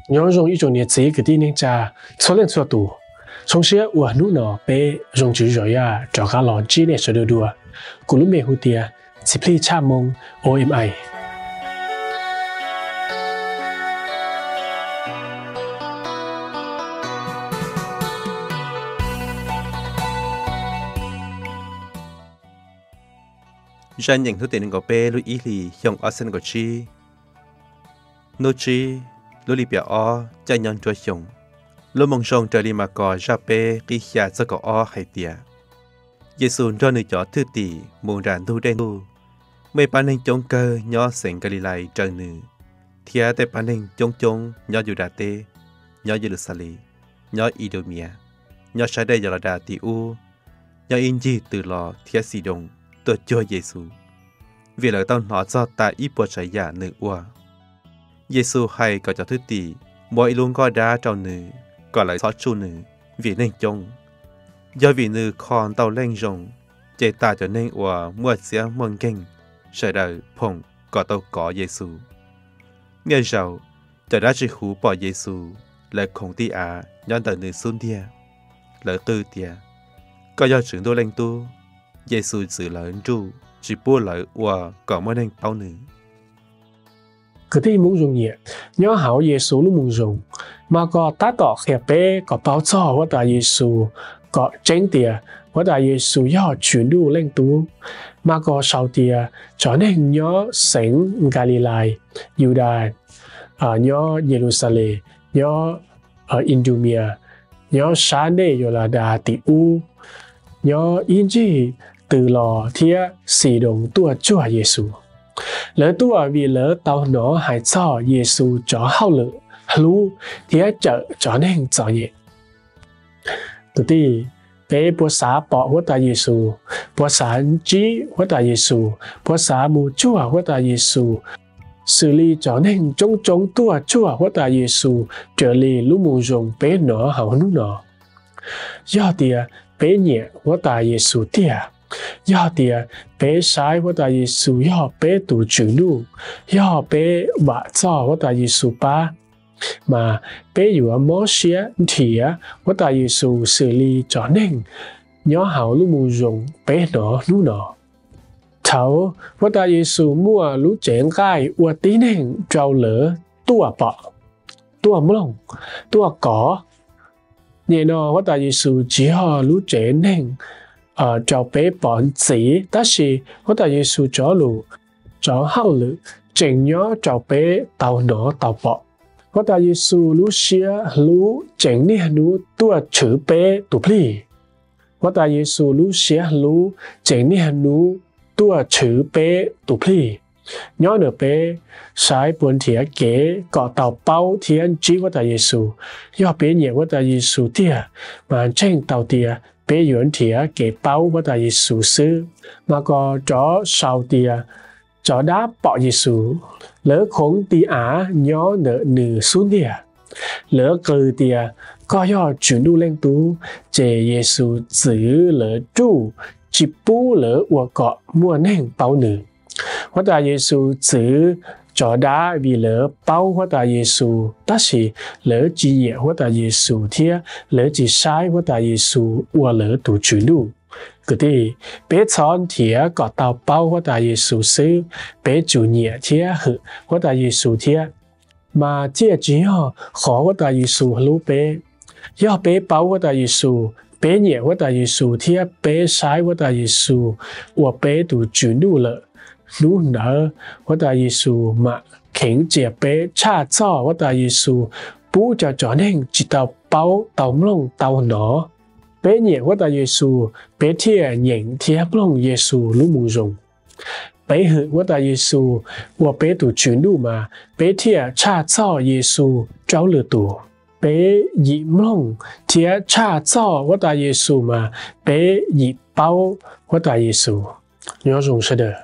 Nyob zoo ib tsoom niam txiv kwv tij neej tsa txhua leej txhua tus, zoo siab uas hnub no peb zoo tswv zos yaj rov qab los ntsib nej sawv daws dua. Kuv lub npe hu tias Txiv Plig Tshaj Moo O M I. Zaj nyeem hnub tim nees nkaum peb lub ib hlis xyoo ob txhiab nees nkaum tsib. Hnub tsib lub lis piam ob caij nyob nruab xyoo, lub Moo Zoo raws li Mas Kos zaj peb qib xya txog kaum ob hais tias, Yexus nrog nws cov thwj tim mus nram ntug dej ntuj. Muaj ib pab neeg coob kawg nyob xeev Nkas Lis Lais raws nws, thiab tej pab neeg coob coob nyob Yus Das teb, nyob Yes Lus Xas Les, nyob Is Ndus Mias, nyob sab dej Yos Las Das tim ub, nyob ib ncig Tws Los thiab Xis Doos tuaj cuag Yexus, vim lawv tau hnov txog tas ib puas tsav yam nws ua. Yexus hais kom cov thwj tim muab ib lub nkoj dab rau nws kom lawv txhob tsuj nws, vim neeg coob. Yog vim nws kho ntau leej zoo, ces tas cov neeg uas muaj txiab muaj nkeeg sawv daws phoom kom tau kov Yexus. Niaj zaus, cov dab tsis huv pom Yexus, lawv khoov ti av nyob ntawm nws xub ntiag. Lawv qw tias, Koj yog Tswv Ntuj Leej Tub. Yexus txwv lawv nruj, tsis pub lawv ua kom muaj neeg paub nws. Kwv tij Hmoob zoo nyiam, nyob hauv Yexus lub Moo Zoo, Mas Kos tab tom qhia peb kom paub txog Huab Tais Yexus kom tseeb tias Huab Tais Yexus yog Tswv Ntuj Leej Tub. Mas Kos sau tias cov neeg nyob xeev Nkas Lis Lais, Yus Das, nyob Yes Lus Xas Les, nyob Is Ndus Mias, nyob sab dej Yos Las Das tim ub, nyob ib ncig Tws Los thiab Xis Doos tuaj cuag Yexus. Lawv tuaj vim lawv tau hnov hais txog Yexus cov hauj lwm hlub thiab cawm cov neeg txom nyem. Kwv tij, peb puas xav pom Huab Tais Yexus, puas xav ntsib Huab Tais Yexus, puas xav mus cuag Huab Tais Yexus xws li cov neeg coob coob tuaj cuag Huab Tais Yexus raws li lub Moo Zoo peb hnov hauv hnub no? Yog tias peb nyiam Huab Tais Yexus tiag, yog tias peb saib Huab Tais Yexus yog peb tus Tswv Ntuj, yog peb vam txog Huab Tais Yexus pab, mas peb yuav mob siab nrhiav Huab Tais Yexus xws li cov neeg nyob hauv lub Moo Zoo peb hnov hnub no. Thaud Huab Tais Yexus muaj lub tsev nqaij ua tib neeg rau lawv tuaj pom, tuaj mloog, tuaj kov. Nyem no Huab Tais Yexus tsis yog lub tsev neeg rau peb pom ntxiv, tab sis Huab Tais Yexus cov lus, cov hauj lwm tseem nyob rau peb tau hnov tau pom. Huab Tais Yexus lub siab hlub tseem niaj hnub tuaj tshwv peb tus plig. Huab Tais Yexus lub siab hlub tseem niaj hnub tuaj tshwv peb tus plig. Nyob ntawm peb saib puas nrhiav kev kom tau paub thiab ntsib Huab Tais Yexus. Yog peb nyiam Huab Tais Yexus tiag, mas ntseeg tau tias peb yuav nrhiav kev paub Huab Tais Yexus xwb. Mas Kos rov sau tias, cov dab pom Yexus, lawv khoov ti av nyob ntawm nws xub ntiag. Lawv qw tias, Koj yog Tswv Ntuj Leej Tub, ces Yexus txwv lawv nruj, tsis pub lawv ua kom muaj neeg paub nws. Huab Tais Yexus txwv cov dab vim lawv paub Huab Tais Yexus, tab sis lawv tsis nyiam Huab Tais Yexus thiab lawv tsis saib Huab Tais Yexus ua lawv tus Tswv Ntuj. Kwv tij, peb txhob nrhiav kom tau paub Huab Tais Yexus xwb, peb tsum nyiam thiab hwm Huab Tais Yexus thiab, mas thiaj tsis yog qhov Huab Tais Yexus hlub peb. Yog peb paub Huab Tais Yexus, peb nyiam Huab Tais Yexus thiab peb saib Huab Tais Yexus ua peb tus Tswv Ntuj lawm, hnub ntawd Huab Tais Yexus mam kheev cia peb tshaj txog Huab Tais Yexus pub rau cov neeg tsis tau paub tau mloog tau hnov. Peb nyiam Huab Tais Yexus, peb thiaj nyeem thiab mloog Yexus lub Moo Zoo. Peb hwm Huab Tais Yexus ua peb tus Tswv Ntuj mas peb thiaj tshaj txog Yexus rau lwm tus. Peb yim mloog thiab tshaj txog Huab Tais Yexus mas peb yim paub Huab Tais Yexus. Nyob zoo sawv daws.